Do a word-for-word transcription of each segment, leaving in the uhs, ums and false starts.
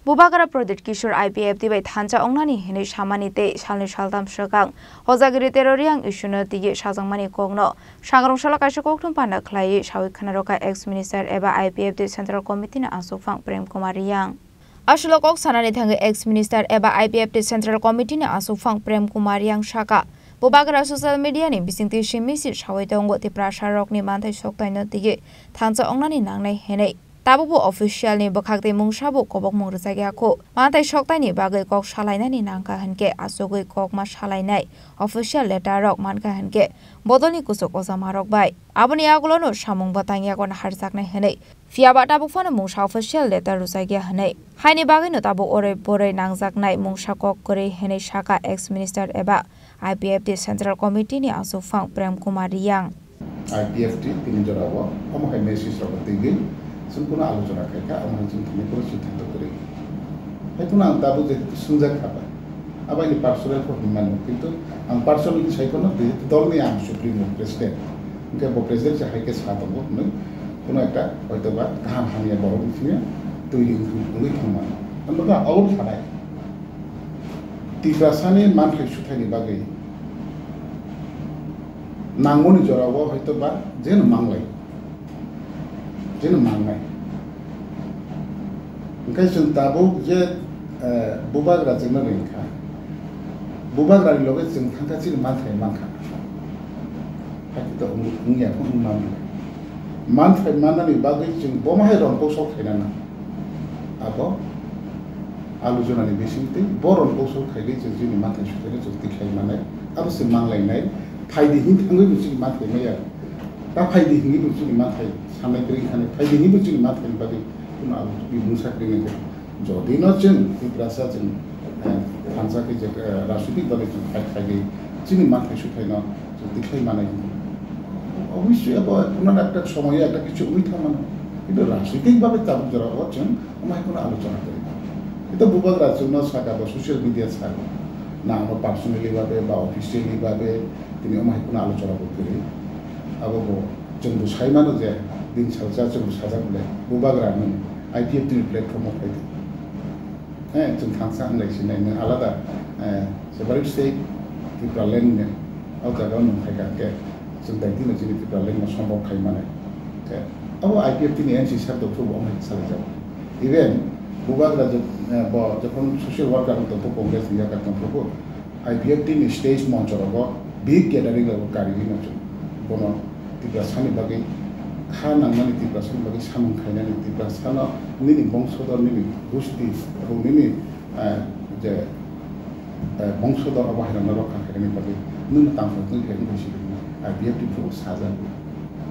Bubagra Pradyut Kishore I P F T bai thansa wngnani hinwi samani tei salnwi saltham swkang Hojagiri Teroriang issue-no twiwi sajakmani kokno sangrong salo kaisa kokthum panda khlaiwi sawi khna rwkha ex minister eba I P F T Central Committee-ni aswkphang Prem Kumar Reang. Aswk kok sanani thangwi ex minister eba I P F T Central Committee-ni aswkphang Prem Kumar Reang saka, Bubagra social media-ni bisingtwi simi si sawi tongo Tiprasarokni manthai soktaino twiwi thansa wngnani nangnai hinwi. Tabukbo official ni bwkhak tei mungsa bo kobokmung rwjakya kho. Manthai soktaini bagwi kok salainani nangkha hinkhe achugwi kokma salainai official letter rok mankha hinkhe bodolni kuchuk ojamarok bai. Aboni agulono samung bwtang yago naharjaknai hinwi. Phiyaba tabuk phano mungsa official letter rwjakya hinwi. Haini bagwino tabuk oroi boroi nangjaknai mungsa kok kwrwi hinwi saka ex minister eba I P F T Central Committee ni aswkphang Prem Kumar Reang. I P F T tini jorao omo hai message rok twiwi chwng kuno alochona khaikha, omo hai chwng thani kuno siddhanto kwrwi. Hai kuno ang tabuk je swngjak kha ba, abo ani personal kok hinmano, kintu ang personally sai kono jehetu dolni ang supremo president, hinkhe bo president se hai khe sa tongo hinwi kuno ekta hoito ba kaham hamya borok ni simi twi wngwi thangmano. Ang bo kha abo sanai. Tiprasani manthai suthaini bagwi nangmani jorao hoito ba jeno manglai, jeno mangnai. Hwnkhe chwng tabuk je, eh, bubagra chwngno ringkha, bubagrani loge chwng thangkha chini manthai mankha. Hakhe to wng-, wngya kho wng manglai. Manthai mannani bagwi chwng bomo hai rong kosok khaina nang. Abo alochonani bisingtwi bo rong kosok khaiwi chwng chini manthai suthaino chwng tikhlai manai. Abo se manglainai. Phaidi hin thangwi bo chini manthai maya. Ta phaidi hinwi bo chini manthai sanai kwrwi khanai. Phaidi hinwi bo chini manthaini bagwi kuno abo twi mungsa kwrwi nangkha. Jodi no chwng Tiprasa chwng, eh, thansa khe je, eh, rajnitik bagwi chwng khai, khai di, chini manthai suthaino chwng tikhlai manai. Obviously abo kuno ekta somoyo ekta kichu wngwi thangmano. Kintu rajnitik bagwi tabuk jorao chwng omo hai kuno alochona kwrwi. Kintu bubagra chwngno saka bo social media saka. Na ano personally bagwi ba officially bagwi tini omo hai kuno alochona bo kwrwi. Abo bo chwng bo sai mano je din salsa chwng bo sajak le bubagra nwng I P F T ni platform o phai di. Eh, chwng thansa wng lai sinai, nwng alada, eh, separate state Tipraland ni o jaga o nwng phai kha khe, chwng daitino chini Tipraland no sombok khai manai. Khe abo I P F T ni M C sir tongthok bo omo hai salai jago. Even bubagra je, eh, bo jokhon social worker wng tongthok, Congress ni yakar tongthok bo, I P F T ni stage moncho rogo big gathering rogo kariwi no chwng bono Tiprasani bagwi kha nangnani, Tiprasani bagwi samung khainani, Tiprasano nini bongsodor, nini gusti, abo nini, eh, je, eh, bongsodor abo hairokno rokha khainani bagwi nwng tangthok twi khe wngwi sidi I P F T phuru sajak.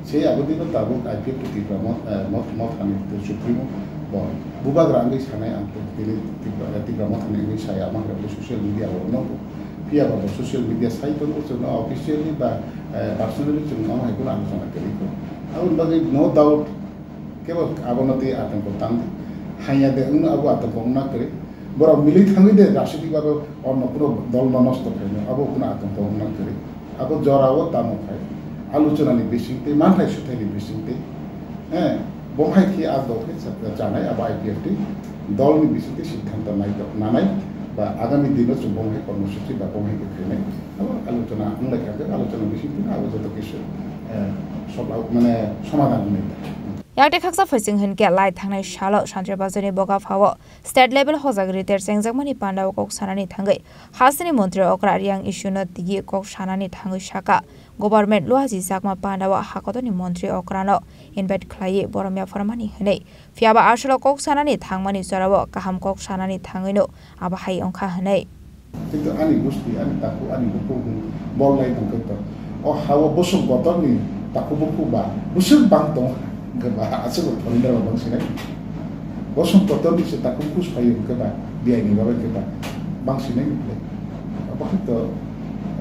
Se abo dino tabuk I P F T Tipra Moth-, eh, Moth-, Mothani Supremo bo bubagra wngwi sanai ang tini Tipra, Tipra Mothani wngwi saya, ama khe social media o no. Phiya ba bo social media sai tongo, chwngno officially ba, eh, personally chwng omo hai kheno alochona kwrwi kho. Aboni bagwi no doubt kebo abono tei atongko tang di. Hanya de wngno abo atongko wngna kwrwi. Borok milwi thangwi de rajnitik babe onno kuno dol no nosto khaino, abo kuno atongko wngna kwrwi. Abo jorao tamo khai, alochonani bisingtwi, manthai suthaini bisingtwi, eh, bo hai khe a dol khe cha-, chanai abo I P F T dolni bisingtwi siddhanto nai-, nanai ba agami dino chwng bo hai kormosuchi ba bo hai khe khainai, abo alochona wng lai kha khe, alochona bisingtwi abo joto kisu, eh, soba-, mane somadhan wngnai. Yakte khaksa phaising hinkhe lai thangnai salo Sanjay Bazarni boga phao state level hojagiri ter chengjakmani pandao kok sanani thangwi hasteni montri okra Reang issue no tigi kok sanani thangwi saka, government luajijakma pandao hakotorni montri okrano invite khlaiwi borom yapharmani hwnwi. Phiyaba asolo kok sanani thangmani jorao kaham kok sanani thangwino abo hai wngkha hwnwi. Kintu ani gusti, ani takhuk, ani bukhuk bol lai tongkhe to. O hao bwswk kotorni takhuk bukhuk ba bwswk bang tongo hwnkhe ba aswk bo thori daro bang sinai. Bosong kotorni se takhuk bukhuk sai hwnkhe ba biyai ni bagwi khe ba bang sinai ni phle. Abo hai to,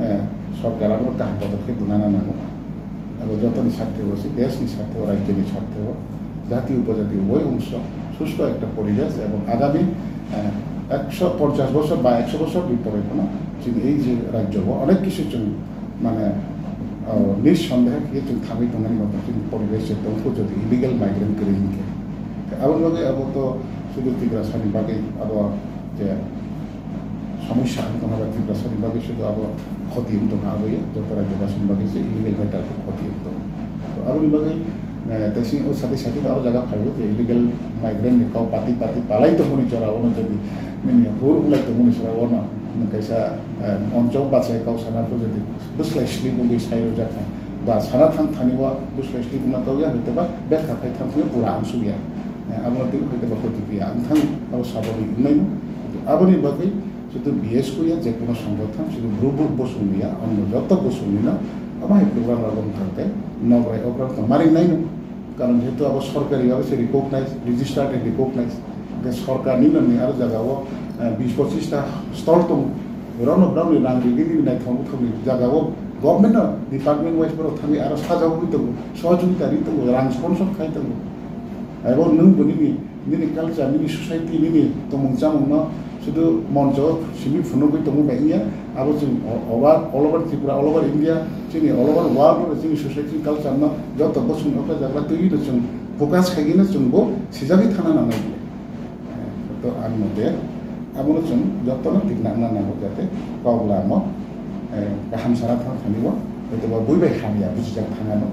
eh, sorkar abo kaham kotor khe duna na nango. Abo jotoni sarthe bo se, desh ni sarthe bo, rajyo ni sarthe bo, jati upojati uboi ongso susto ekta poribesh ebong agami, eh, ekso ponchash bochor ba ekso bochor ni pore phano chini ei je rajyo bo onek kisu chwng mane, oh, nisondehe khe chwng thangwi tongnani motong chini poribesh je tongkho jodi illegal migrant kwrwi hinkhe. Aboni bagwi abo to Tiprasani bagwi abo je somosya wng tongha ba Tiprasani bagwi sudu abo khoti wng tongha abo ya joto rajyabasini bagwi se illegal matter khe khoti wng tongha. To aboni bagwi, eh, tei sini o sati sati abo jaga phaibo je illegal migrant ni kok pati pati palai tongmani jora ono jodi nini hur wng lai tongmani sora ono kaisa, eh, onchok bachai kok sana pho jodi bwslai sleep wngwi sai rwjak kha ba sana thang thani o bwslai sleep wngna tong ya hwnkhe ba bekha khai thang thani pura ang suk ya. Eh, abono twi hwnkhe ba khoti phiya wng thang abo saboni wngnai no. Aboni bagwi sudu B S K ya je kono songgothon sudu bru bru bosong ya, onno joto bosong ni no abo hai program rok wng thang khe nokrai okra tong mari nai no. Karon jehetu abo sorkari bhabe se recognize, registered and recognize. Hwnkhe sorkar ni nini aro jaga o, eh, bis pochis ta stall tongo. Borok no borok ni rang rigwi nini naithok buthok ni jaga o government no department wise borok thangwi aro sajagwi tongo, sohojogita ri tongo, rang sponsor khai tongo. Abo nwng bo nini, nini culture, nini society, nini tongmung chamung no sudu moncho simi phunugwi tongmung bai wngya. Abo chwng o-, over, all over Tripura, all over India, chini all over world o chini society culture no joto bosong okra jagra twiwi no chwng focus khaigwi no chwng bo sijagwi thana nangnai. To ang mote abono chwng jotono tikna wngna nango, jate kok lamo, eh, kaham sana thang thani o, hoitoba bui bai hamya bujijak thang ano.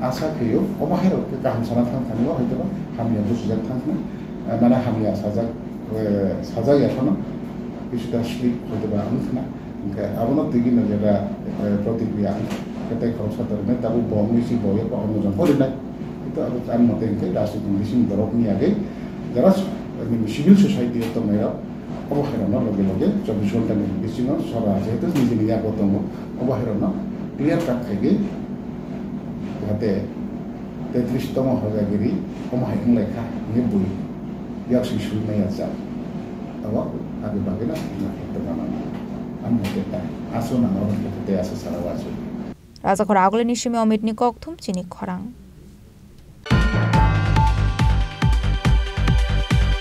Asa khaio omo hai rok khe kaham sana thang thani o, hoitoba hamya bujijak thang thani, eh, mane hamya sajak, eh, sajak ya phano, kisuta slip hoitoba wng khna. Hwnkhe abono twiwi no jeta, eh, protikriya wng kha. Tei khoroksa tormai tabuk bo wngwi si bo yakho omo jong porinai. Hwnkhe abo ani mote hwnkhe rajniti bising borokni yagwi jara s-, nini civil society o tongnairok obo khairokno loge loge chobbish ghonta ni bisingo sora jehetu nijini yago tongo, obo khairokno clear cut khaigwi jahate tetris tongma hojagiri omo hai wnglaikha hinwi bui yaksi sui maya jak. Abo aboni bagwino tongma nang. Ani mote ta aso nang oro tei aso sara wasu. Rajakhor Agulini simi Omitni kokthum chini khorang.